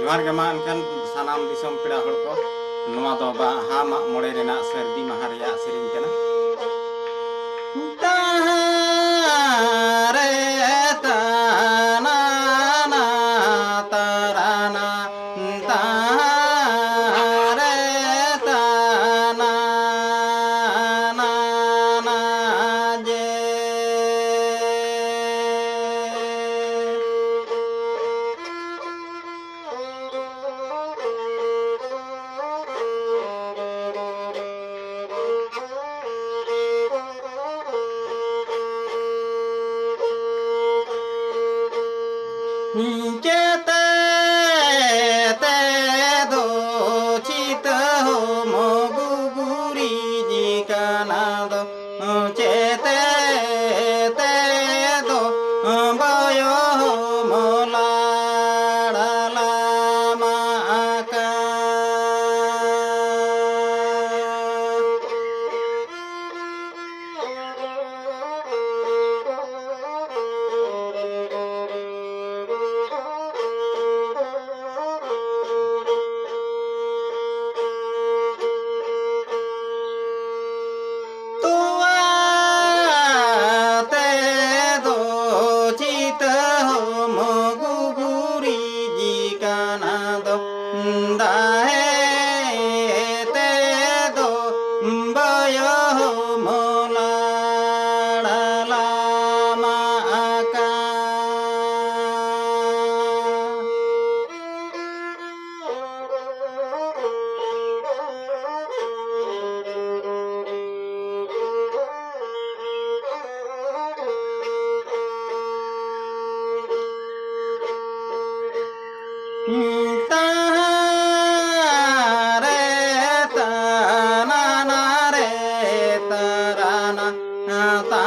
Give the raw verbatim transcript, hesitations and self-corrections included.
ᱡᱚᱦᱟᱨ ᱜᱮ ᱢᱟ ᱮᱱᱠᱷᱟᱱ ᱥᱟᱱᱟᱢ ᱫᱤᱥᱚᱢ ᱯᱮᱲᱟ ᱦᱚᱲ ᱠᱚ, ᱱᱚᱣᱟ ᱫᱚ ᱵᱟᱦᱟ ᱢᱟᱜ ᱢᱚᱬᱮ ᱨᱮᱱᱟᱜ ᱥᱟᱹᱨᱫᱤ ᱢᱟᱦᱟ ᱨᱮᱭᱟᱜ ᱥᱮᱨᱮᱧ ᱠᱟᱱᱟ᱾ ᱛᱟᱦᱟᱨᱮ ᱛᱟᱱᱟᱱᱟ ᱛᱟᱨᱟᱱᱟ ᱛᱟᱦᱟᱨᱮ ᱛᱟᱱᱟᱱᱟ ᱡᱮ᱾ ᱪᱮᱛᱮ ᱛᱮᱫᱚ ᱪᱤᱛᱟᱹ ᱦᱚᱢᱚ ᱜᱩᱜᱩᱨᱤᱡ ᱠᱟᱱᱟ ᱫᱚ᱾ ᱪᱮᱛᱮ ᱛᱮᱫᱚ ᱵᱚᱭᱚ ᱦᱚᱢᱚ ᱞᱟᱲᱟ ᱞᱟᱢᱟ ᱟᱠᱟ᱾ ᱛᱚᱣᱟ ᱛᱮᱫᱚ ᱪᱤᱛᱟᱹ ᱦᱚᱢᱚ ᱜᱩᱜᱩᱨᱤᱡ ᱠᱟᱱᱟ ᱫᱚ᱾ ᱫᱟᱦᱮ ᱛᱮᱫᱚ ᱵᱚᱭᱚ ᱦᱚᱢᱚ ᱞᱟᱲᱟ ᱞᱟᱢᱟ ᱟᱠᱟ᱾ ᱛᱟᱦᱟᱨᱮ ᱛᱟᱱᱟᱱᱟ ᱨᱮ ᱛᱟᱨᱟᱱᱟ ᱛᱟ